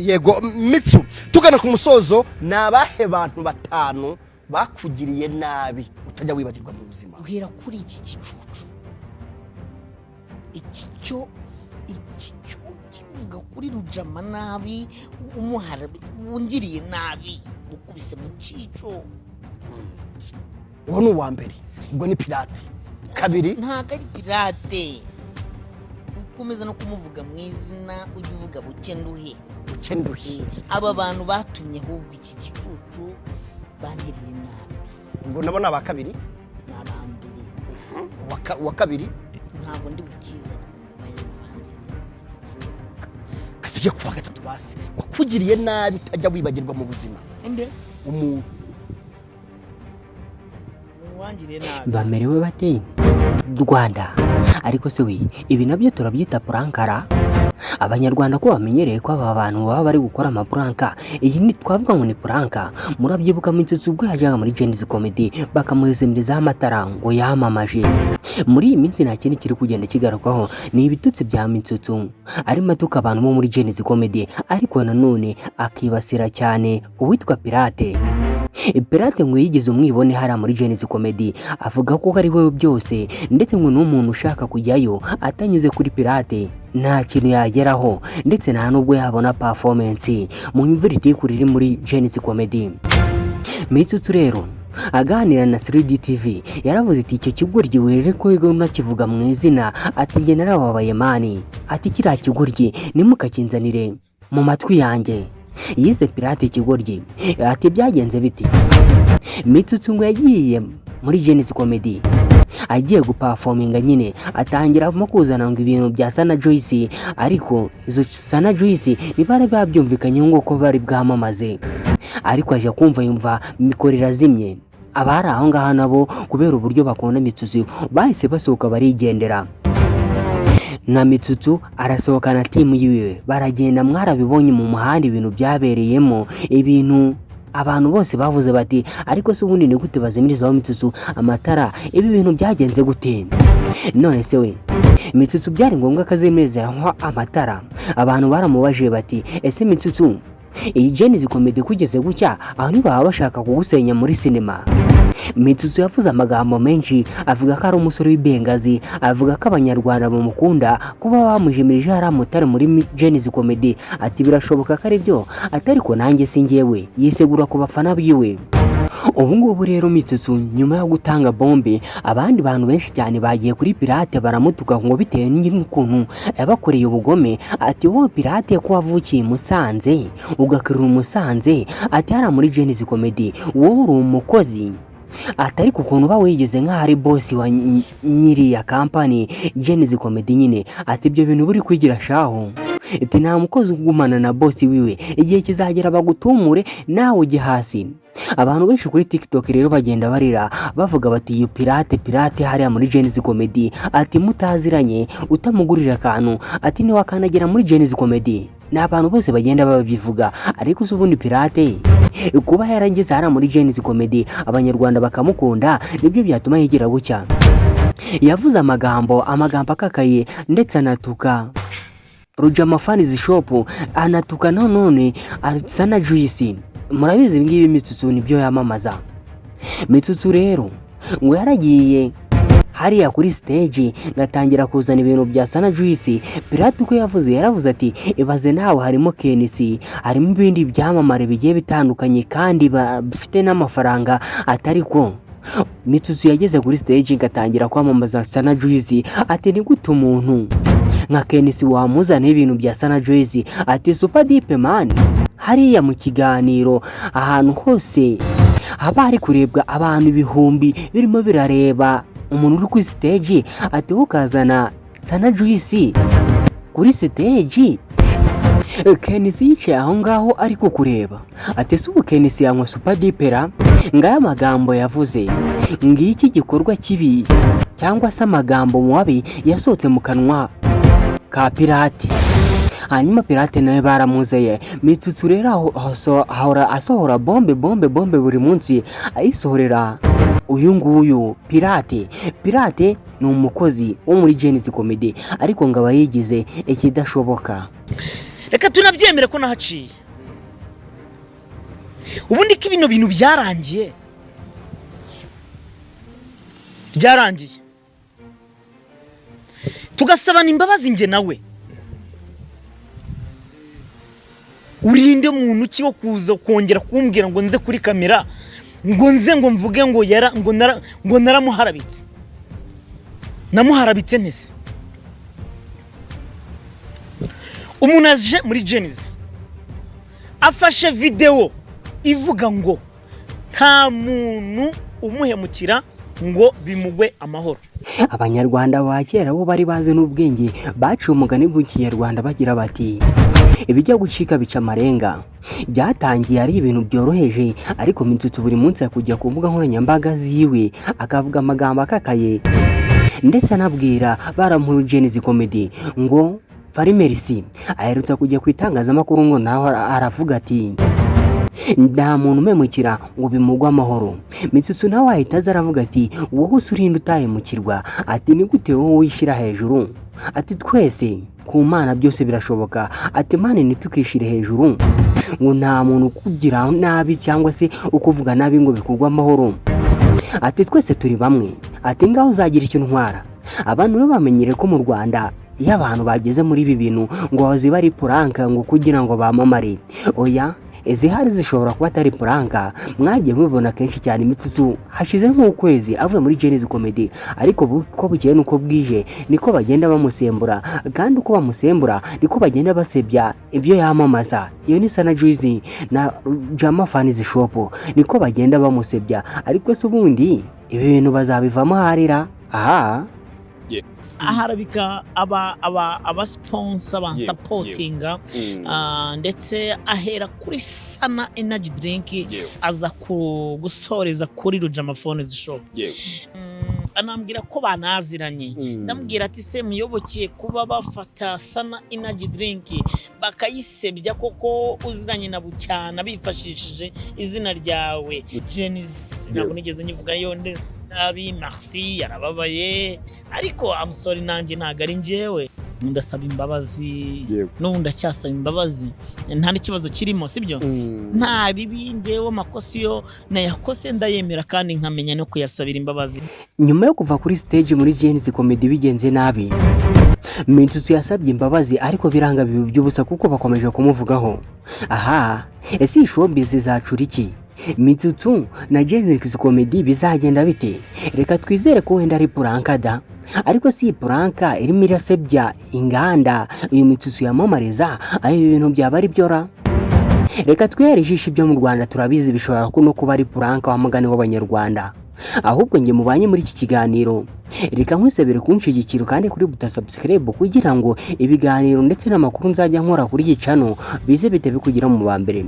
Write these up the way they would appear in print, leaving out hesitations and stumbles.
Yego Mitsu, tugana ku musozo, ni abahe bantu batanu bakugiriye nabi utajya wibagirwa mu buzima? Uhera kuri iki gicucu, iki cyo, iki cyo kivuga kuri Rujama nabi, umuhara wungiriye nabi, ukubise mu cyico. Uwo ni uwa mbere, ubwo ni Pirate. Kabiri? Ntabwo ari Pirate, ukomeza no kumuvuga mu izina, ujya uvuga buke nduhe. Buke nduhe. Aba bantu batumye ahubwo iki gicucu bangiriye nabi. Ubwo nabo ni aba kabiri. Ni abambere. Uwa kabiri? Ntabwo ndi bukizane mu mubare bangiriye nabi. Tujye ku wa gatatu basi, wakugiriye nabi utajya wibagirwa mu buzima. Inde? Umuntu. Wangiriye nabi. Bamerewe bate Rwanda? Ariko se we, ibi nabyo turabyita prank ra? Abanyarwanda ko bamenyereye ko aba bantu baba bari gukora amaprank, iyi ni twavuga ngo ni prank. Murabyibuka Mitsutsu ubwo yajyaga muri Gen-Z Comedy bakamuhesemerizaho amatara ngo yamamaje. Muri iyi minsi nta kindi kiri kugenda kigarukwaho, ni ibitutsi bya Mitsutsu arimo atuka abantu bo muri Gen-Z Comedy, ariko nanone akibasira cyane uwitwa Pirate. Pirate ngo yigize umwibone hariya muri Gen-Z Comedy, avuga ko ari we byose, ndetse ngo n'umuntu ushaka kujyayo atanyuze kuri Pirate nta kintu yageraho, ndetse nta nubwo yabona performance mu myumvire itikuri iri muri Gen-Z Comedy. Mitsutsu rero aganira na 3D TV yaravuze ati: "Icyo kigoryi werere ko unakivuga mu izina," ati: "Njye narababaye man," ati: "Kiriya kigoryi ntimukakinzanire mu matwi yanjye." Yize Pirate ikigoryi. Ati: "Byagenze bite?" Mitsutsu ngo yagiye muri Gen-Z Comedy agiye guperforminga nyine, atangiramo kuzana ngo ibintu bya Sana Joyce, ariko izo Sana Joyce ntibari babyumvikanye ngo bari bwamamaze, ariko aje kumva yumva mikoro irazimye. Abari aho ngaho nabo kubera uburyo bakunda Mitsutsu bahise basohoka barigendera, na Mitsutsu arasohokana team yiwe baragenda. Mwarabibonye mu muhanda ibintu byabereyemo, ibintu abantu bose bavuze bati: "Ariko se ubundi ni gute bazimirizaho Mitsutsu amatara? Ibi bintu byagenze gute?" None se we, Mitsutsu byari ngombwa ko azimirizaho amatara? Abantu baramubajije bati: "Ese Mitsutsu, iyi Gen-Z Comedy kugeze gutya aho ntibaba bashaka kugusenya muri sinema?" Mitsutsu yavuze amagambo menshi, avuga ko ari umusore w'ibengazi, avuga ko Abanyarwanda bamukunda, kuba bamujimirije hari amatara muri Gen-Z Comedy. Ati: "Birashoboka ko ari byo," ati: "ariko nanjye si njyewe." Yisegura ku bafana biwe. Ubu ngubu rero Mitsutsu nyuma yo gutanga bombe, abandi bantu benshi cyane bagiye kuri Pirate baramutuka ngo bitewe n'ukuntu yabakoreye ubugome. Ati: "Wowe Pirate, ko wavukiye i Musanze ugakurira Musanze," ati, "hariya muri Gen-Z Comedy wowe uri umukozi," atari ku kuntu uba wigize nk'aho ari boss wa nyiriya company Gen-Z Comedy nyine. Ati: "Ibyo bintu buri kwigira shaho," ati: "Nta mukozi ugumana na boss wiwe, igihe kizagera bagutumure nawe ujye hasi." Abantu benshi kuri TikTok rero bagenda barira bavuga bati: "Iyo Pirate, Pirate hariya muri Gen-Z Comedy," ati, "mutaziranye utamugurira akantu," ati, "ntiwakanagera muri Gen-Z Comedy." Ni abantu bose bagenda babivuga. Ariko se ubundi Pirate kuba yarageze hariya muri Gen-Z Comedy Abanyarwanda bakamukunda nibyo byatuma yigira gutya? Yavuze amagambo akakaye, ndetse anatuka Rujama Fans Shop, anatuka nanone Sana Juice. Murabizi ibi ngibi Mitsutsu nibyo yamamaza. Mitsutsu rero ngo yaragiye hariya kuri stage ngatangira kuzana ibintu bya Sana Juice. Pirate uko yavuze, yaravuze ati: "Ibaze nawe, harimo KNC, harimo ibindi byamamare bigiye bitandukanye kandi bafite n'amafaranga," atari ko Mitsutsu yageze kuri stage ngatangira kwamamaza Sana Juice. Ati: "Ni gute umuntu nka KNC wamuzanaho ibintu bya Sana Juice?" Ati: "Super Dip man, hariya mu kiganiro ahantu hose haba hari kurebwa abantu ibihumbi birimo birareba umuntu uri kuri stage," ati, "ukazana Sana Juice kuri stage, KNC yicaye aho ngaho ariko kureba," ati: "Ese ubu KNC yanywa Super Dip ra?" Ngaya amagambo yavuze. Ngiki gikorwa kibi cyangwa se amagambo mabi yasohotse mu kanwa ka Pirate. Hanyuma Pirate nawe baramuzeye. Mitsutsu rero ahora asohora bombe, bombe, bombe buri munsi, ayisohorera uyu nguyu Pirate. Pirate ni umukozi wo muri Gen-Z Comedy, ariko ngo aba yigize ikidashoboka. Reka tunabyemere ko nahaciye. Ubundi ko bino bintu byarangiye, byarangiye, tugasabana imbabazi njye nawe. Urinde muntu ki wo kuza kongera kumbwira ngo nze kuri kamera, ngo nze ngo mvuge ngo yara ngo nara ngo naramuharabitse? Namuharabitse ntese? Umuntu aje muri Gen-Z afashe videwo ivuga ngo nta muntu umuhemukira ngo bimugwe amahoro. Abanyarwanda ba kera bo bari bazi n'ubwenge, baciye umugani mu Kinyarwanda bagira bati: "Ibijya gucika bica amarenga." Byatangiye ari ibintu byoroheje, ariko Mitsutsu buri munsi akujya ku mbuga nkoranyambaga ziwe akavuga amagambo akakaye, ndetse anabwira baramuha Gen-Z Comedy ngo Farimerisi aherutse kujya ku itangazamakuru ngo nawe aravuga ati: "Nta muntu umemukira ngo bimugwe amahoro." Mitsutsu nawe ahita aza aravuga ati: "Wowe se urinde utahemukirwa?" Ati: "Ni gute wowe wishyira hejuru?" Ati: "Twese ku Mana byose birashoboka." Ati: "Mana, ntitukishyire hejuru ngo nta muntu ukugira nabi cyangwa se ukuvuga nabi ngo bikugwe amahoro." Ati: "Twese turi bamwe." Ati: "Ngaho uzagira icyo ntwara." Abantu rero bamenyere ko mu Rwanda iyo abantu bageze muri ibi bintu ngo ziba ari prank ngo kugira ngo bamamare. Oya, izihari zishobora kuba atari prank. Mwagiye mubibona kenshi cyane. Mitsutsu hashize nk'ukwezi avuye muri Gen-Z Comedy, ariko uko bukeye nuko bwije niko bagenda bamusembura, kandi uko bamusembura niko bagenda basebya ibyo yamamaza. Iyo ni Sana Juice na Jama Fans Shop, niko bagenda bamusebya. Ariko se ubundi ibi bintu bazabivamo harira aha? Aharabika aba sponsor bansapotinga, ndetse ahera kuri Sana Energy Drink, aza ku gusoreza kuri Rujama Phones Shop. Anambwira ko banaziranye. Ndamubwira ati: "Se muyoboke, kuba bafata Sana Energy Drink bakayisebya, koko uziranye na Bucyana bifashishije izina ryawe Gen-Z?" Ntabwo nigeze nyivuga yo nabi. Merci, yarababaye, ariko I'm sorry, nanjye ntabwo ari njyewe. Ndasaba imbabazi. N'ubu ndacyasaba imbabazi, nta n'ikibazo kirimo, sibyo? Nta ribi. Njyewe amakosa iyo nayakose ndayemera kandi nkamenya no kuyasabira imbabazi. Nyuma yo kuva kuri stage muri Gen-Z Comedy bigenze nabi, Mitsutsu yasabye imbabazi ariko biranga, biba by'ubusa kuko bakomeje kumuvugaho. Aha ese iyi showbiz izacura iki? Mitsutsu na Gen-Z Comedy bizagenda bite? Reka twizere ko wenda ari prank da. Ariko si iyi prank irimo irasebya inganda uyu Mitsutsu yamamariza, aho ibi bintu byaba ari byo ra? Reka twihere ijisho ibyo mu Rwanda turabizi, bishobora no kuba ari prank wa mugani w'Abanyarwanda. Ahubwo njye mubanye muri iki kiganiro, reka nkusabire kunshyigikira kandi kuri buta subscribe kugira ngo ibiganiro ndetse n'amakuru nzajya nkora kuri iyi channel bize bite bikugira mu ba mbere.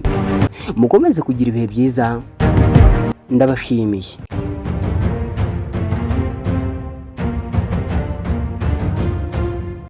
Mukomeze kugira ibihe byiza, ndabashimiye.